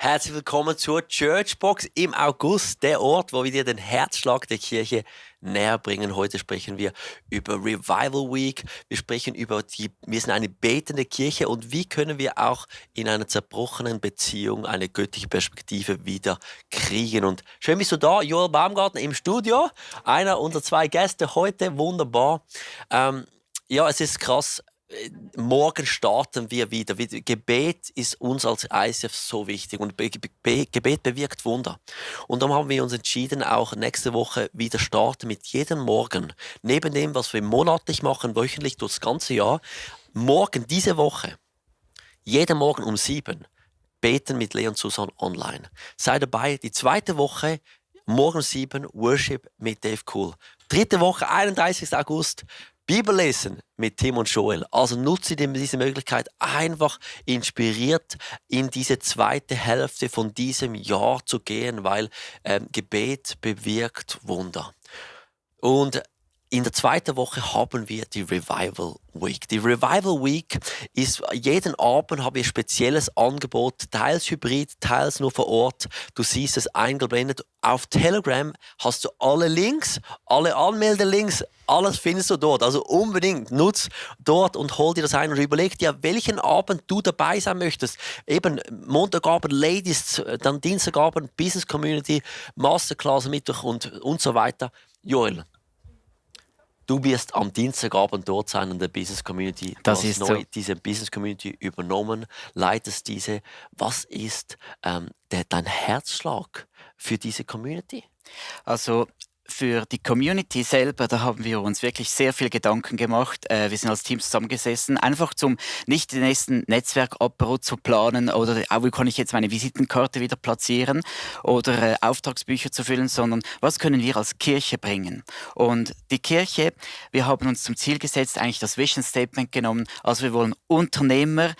Herzlich willkommen zur Churchbox im August, der Ort, wo wir dir den Herzschlag der Kirche näher bringen. Heute sprechen wir über Revival Week. Wir sind eine betende Kirche und wie können wir auch in einer zerbrochenen Beziehung eine göttliche Perspektive wieder kriegen. Und schön bist du da, Joel Baumgarten im Studio, einer unserer 2 Gäste heute, wunderbar. Ja, es ist krass. Morgen starten wir wieder. Gebet ist uns als ICF so wichtig und Gebet bewirkt Wunder. Und darum haben wir uns entschieden, auch nächste Woche wieder starten mit jedem Morgen. Neben dem, was wir monatlich machen, wöchentlich durch das ganze Jahr, morgen, diese Woche, jeden Morgen um 7, beten mit Leon Susan online. Sei dabei, die 2. Woche, morgen um 7, Worship mit Dave Cool. 3. Woche, 31. August, Bibel lesen mit Tim und Joel. Also nutze diese Möglichkeit, einfach inspiriert in diese 2. Hälfte von diesem Jahr zu gehen, weil Gebet bewirkt Wunder. Und in der 2. Woche haben wir die Revival Week. Die Revival Week ist, jeden Abend haben wir ein spezielles Angebot, teils hybrid, teils nur vor Ort. Du siehst es eingeblendet. Auf Telegram hast du alle Links, alle Anmeldelinks, alles findest du dort. Also unbedingt nutz dort und hol dir das ein und überleg dir, welchen Abend du dabei sein möchtest. Eben Montagabend Ladies, dann Dienstagabend Business Community, Masterclass Mittwoch und so weiter. Joel, du wirst am Dienstagabend dort sein in der Business Community. Du Das hast ist neu so. diese Business Community übernommen, leitest diese. Was ist dein Herzschlag für diese Community? Also für die Community selber, da haben wir uns wirklich sehr viel Gedanken gemacht. Wir sind als Team zusammengesessen, einfach zum nicht den nächsten Netzwerk-Apero zu planen oder wie kann ich jetzt meine Visitenkarte wieder platzieren oder Auftragsbücher zu füllen, sondern was können wir als Kirche bringen? Und die Kirche, wir haben uns zum Ziel gesetzt, eigentlich das Vision Statement genommen, also wir wollen Unternehmer,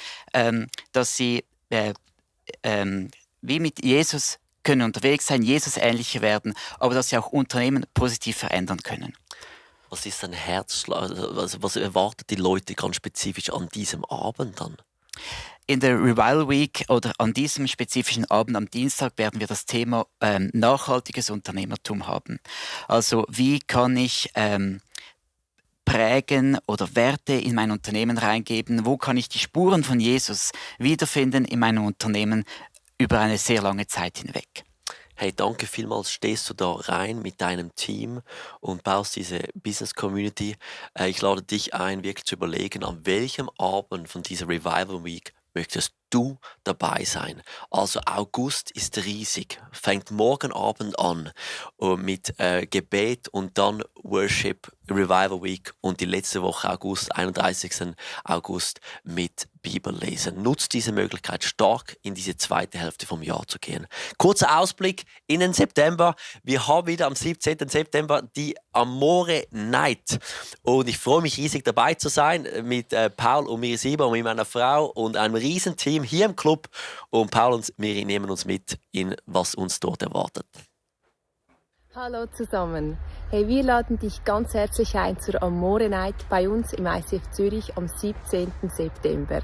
dass sie wie mit Jesus können unterwegs sein, Jesus ähnlicher werden, aber dass sie auch Unternehmen positiv verändern können. Was ist dein Herzschlag? Was erwartet die Leute ganz spezifisch an diesem Abend dann? In der Revival Week oder an diesem spezifischen Abend am Dienstag werden wir das Thema nachhaltiges Unternehmertum haben. Also wie kann ich prägen oder Werte in mein Unternehmen reingeben? Wo kann ich die Spuren von Jesus wiederfinden in meinem Unternehmen über eine sehr lange Zeit hinweg? Hey, danke vielmals, stehst du da rein mit deinem Team und baust diese Business Community. Ich lade dich ein, wirklich zu überlegen, an welchem Abend von dieser Revival Week möchtest du dabei sein. Also August ist riesig, fängt morgen Abend an mit Gebet und dann Worship, Revival Week und die letzte Woche August, 31. August mit Bibellesen. Nutzt diese Möglichkeit, stark in diese 2. Hälfte vom Jahr zu gehen. Kurzer Ausblick in den September. Wir haben wieder am 17. September die Amore Night. Und ich freue mich riesig dabei zu sein mit Paul und Miri Sieber und mit meiner Frau und einem riesen Team hier im Club. Und Paul und Miri nehmen uns mit in was uns dort erwartet. Hallo zusammen. Hey, wir laden dich ganz herzlich ein zur Amore Night bei uns im ICF Zürich am 17. September.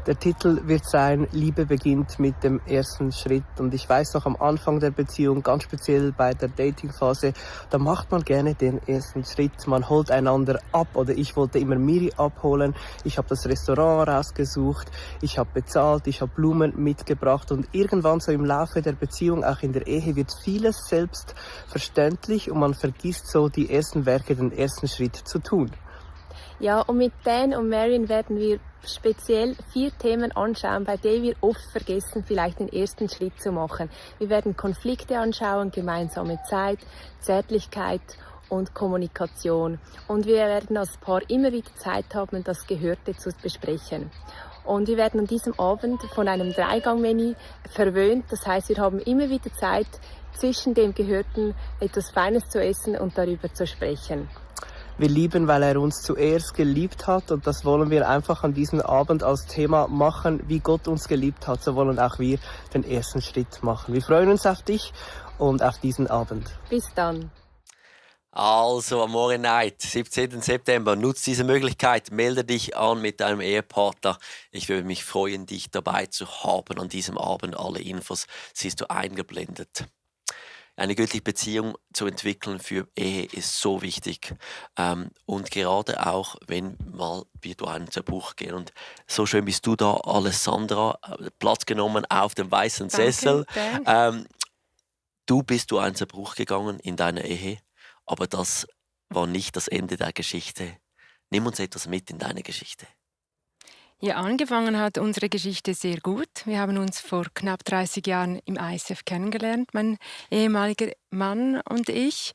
Der Titel wird sein, Liebe beginnt mit dem ersten Schritt. Und ich weiß noch, am Anfang der Beziehung, ganz speziell bei der Datingphase, da macht man gerne den ersten Schritt. Man holt einander ab oder ich wollte immer Miri abholen. Ich habe das Restaurant rausgesucht, ich habe bezahlt, ich habe Blumen mitgebracht. Und irgendwann so im Laufe der Beziehung, auch in der Ehe, wird vieles selbstverständlich und man vergisst so die ersten Werke, den ersten Schritt zu tun. Ja, und mit Dan und Marion werden wir speziell 4 Themen anschauen, bei denen wir oft vergessen, vielleicht den ersten Schritt zu machen. Wir werden Konflikte anschauen, gemeinsame Zeit, Zärtlichkeit und Kommunikation. Und wir werden als Paar immer wieder Zeit haben, das Gehörte zu besprechen. Und wir werden an diesem Abend von einem 3-Gang-Menü verwöhnt. Das heißt, wir haben immer wieder Zeit, zwischen dem Gehörten etwas Feines zu essen und darüber zu sprechen. Wir lieben, weil er uns zuerst geliebt hat und das wollen wir einfach an diesem Abend als Thema machen, wie Gott uns geliebt hat, so wollen auch wir den ersten Schritt machen. Wir freuen uns auf dich und auf diesen Abend. Bis dann. Also, Amore Night, 17. September. Nutz diese Möglichkeit, melde dich an mit deinem Ehepartner. Ich würde mich freuen, dich dabei zu haben an diesem Abend. Alle Infos siehst du eingeblendet. Eine göttliche Beziehung zu entwickeln für Ehe ist so wichtig. Und gerade auch, wenn mal wir durch einen Zerbruch gehen. Und so schön bist du da, Alessandra, Platz genommen auf dem weißen Sessel. Danke. Du bist durch einen Zerbruch gegangen in deiner Ehe, aber das war nicht das Ende der Geschichte. Nimm uns etwas mit in deine Geschichte. Ja, angefangen hat unsere Geschichte sehr gut. Wir haben uns vor knapp 30 Jahren im ICF kennengelernt, mein ehemaliger Mann und ich.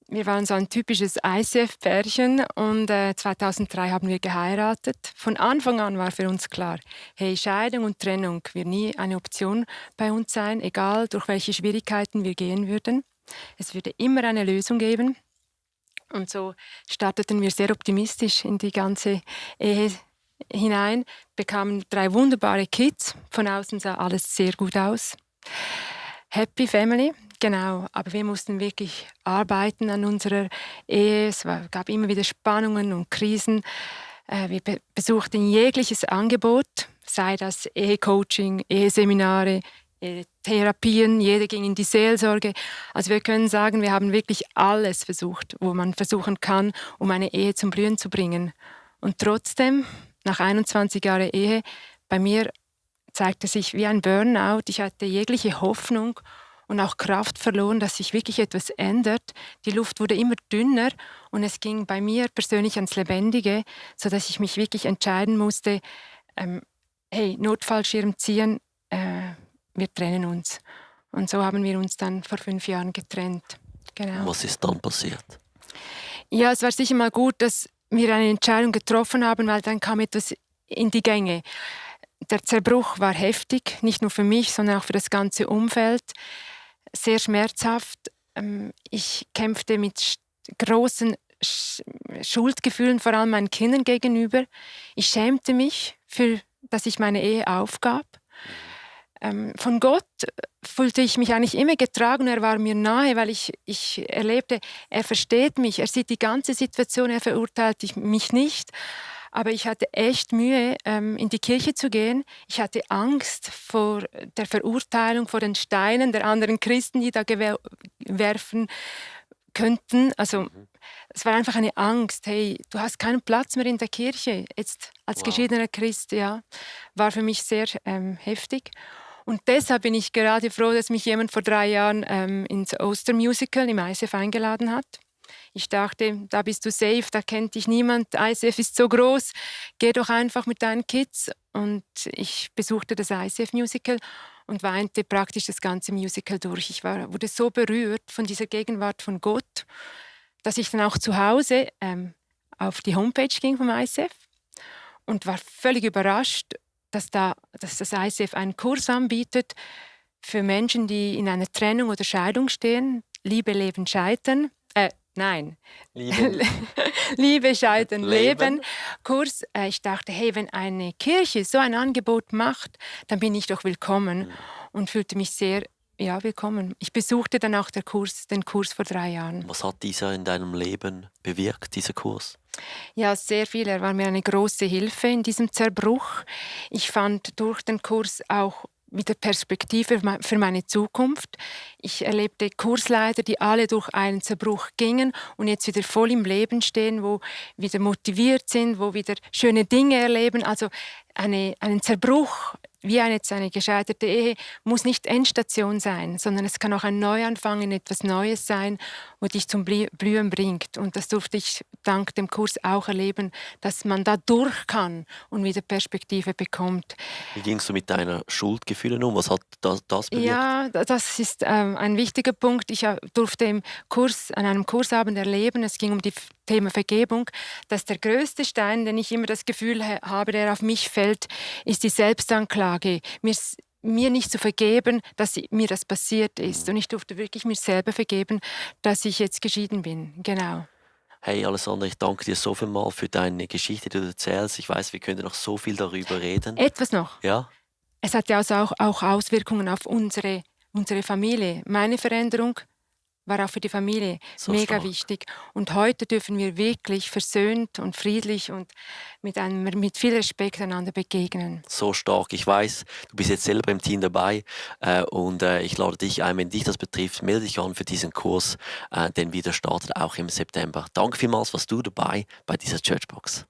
Wir waren so ein typisches ICF-Pärchen und 2003 haben wir geheiratet. Von Anfang an war für uns klar, hey, Scheidung und Trennung wird nie eine Option bei uns sein, egal durch welche Schwierigkeiten wir gehen würden. Es würde immer eine Lösung geben. Und so starteten wir sehr optimistisch in die ganze Ehe hinein, bekamen 3 wunderbare Kids. Von außen sah alles sehr gut aus. Happy Family, genau. Aber wir mussten wirklich arbeiten an unserer Ehe. Es gab immer wieder Spannungen und Krisen. Wir besuchten jegliches Angebot, sei das Ehecoaching, Eheseminare, Therapien, jeder ging in die Seelsorge. Also wir können sagen, wir haben wirklich alles versucht, wo man versuchen kann, um eine Ehe zum Blühen zu bringen. Und trotzdem, nach 21 Jahren Ehe, bei mir zeigte sich wie ein Burnout. Ich hatte jegliche Hoffnung und auch Kraft verloren, dass sich wirklich etwas ändert. Die Luft wurde immer dünner und es ging bei mir persönlich ans Lebendige, sodass ich mich wirklich entscheiden musste, hey, Notfallschirm ziehen, wir trennen uns. Und so haben wir uns dann vor 5 Jahren getrennt. Genau. Was ist dann passiert? Ja, es war sicher mal gut, dass wir eine Entscheidung getroffen haben, weil dann kam etwas in die Gänge. Der Zerbruch war heftig, nicht nur für mich, sondern auch für das ganze Umfeld. Sehr schmerzhaft. Ich kämpfte mit großen Schuldgefühlen, vor allem meinen Kindern gegenüber. Ich schämte mich, dass ich meine Ehe aufgab. Von Gott fühlte ich mich eigentlich immer getragen. Er war mir nahe, weil ich erlebte, er versteht mich, er sieht die ganze Situation, er verurteilt mich nicht. Aber ich hatte echt Mühe, in die Kirche zu gehen. Ich hatte Angst vor der Verurteilung, vor den Steinen der anderen Christen, die da werfen könnten. Also es war einfach eine Angst. Hey, du hast keinen Platz mehr in der Kirche. Jetzt als geschiedener Christ, ja, war für mich sehr heftig. Und deshalb bin ich gerade froh, dass mich jemand vor 3 Jahren ins Ostermusical im ICF eingeladen hat. Ich dachte, da bist du safe, da kennt dich niemand, ICF ist so groß, geh doch einfach mit deinen Kids. Und ich besuchte das ICF-Musical und weinte praktisch das ganze Musical durch. Ich wurde so berührt von dieser Gegenwart von Gott, dass ich dann auch zu Hause auf die Homepage ging vom ICF und war völlig überrascht, dass das ICF einen Kurs anbietet für Menschen, die in einer Trennung oder Scheidung stehen. Liebe, Leben, Scheitern. Nein. Liebe, Scheitern, Leben. Kurs. Ich dachte, hey, wenn eine Kirche so ein Angebot macht, dann bin ich doch willkommen und fühlte mich sehr willkommen. Ich besuchte dann auch den Kurs vor 3 Jahren. Was hat dieser in deinem Leben bewirkt, dieser Kurs? Ja, sehr viel. Er war mir eine große Hilfe in diesem Zerbruch. Ich fand durch den Kurs auch wieder Perspektive für meine Zukunft. Ich erlebte Kursleiter, die alle durch einen Zerbruch gingen und jetzt wieder voll im Leben stehen, wo wieder motiviert sind, wo wieder schöne Dinge erleben. Also einen Zerbruch, wie eine gescheiterte Ehe, muss nicht Endstation sein, sondern es kann auch ein Neuanfang in etwas Neues sein, wo dich zum Blühen bringt. Und das durfte ich dank dem Kurs auch erleben, dass man da durch kann und wieder Perspektive bekommt. Wie gingst du mit deinen Schuldgefühlen um? Was hat das bewirkt? Ja, das ist ein wichtiger Punkt. Ich durfte an einem Kursabend erleben, es ging um das Thema Vergebung, dass der größte Stein, den ich immer das Gefühl habe, der auf mich fällt, ist die Selbstanklage. Mir nicht zu vergeben, dass mir das passiert ist. Und ich durfte wirklich mir selber vergeben, dass ich jetzt geschieden bin. Genau. Hey Alessandra, ich danke dir so viel mal für deine Geschichte, die du erzählst. Ich weiß, wir können noch so viel darüber reden. Etwas noch. Ja? Es hat ja also auch Auswirkungen auf unsere Familie. Meine Veränderung war auch für die Familie So mega stark. wichtig. Und heute dürfen wir wirklich versöhnt und friedlich und mit viel Respekt einander begegnen. So stark. Ich weiß, du bist jetzt selber im Team dabei und ich lade dich ein, wenn dich das betrifft, melde dich an für diesen Kurs, denn wieder startet auch im September. Danke vielmals, warst du dabei bei dieser Churchbox.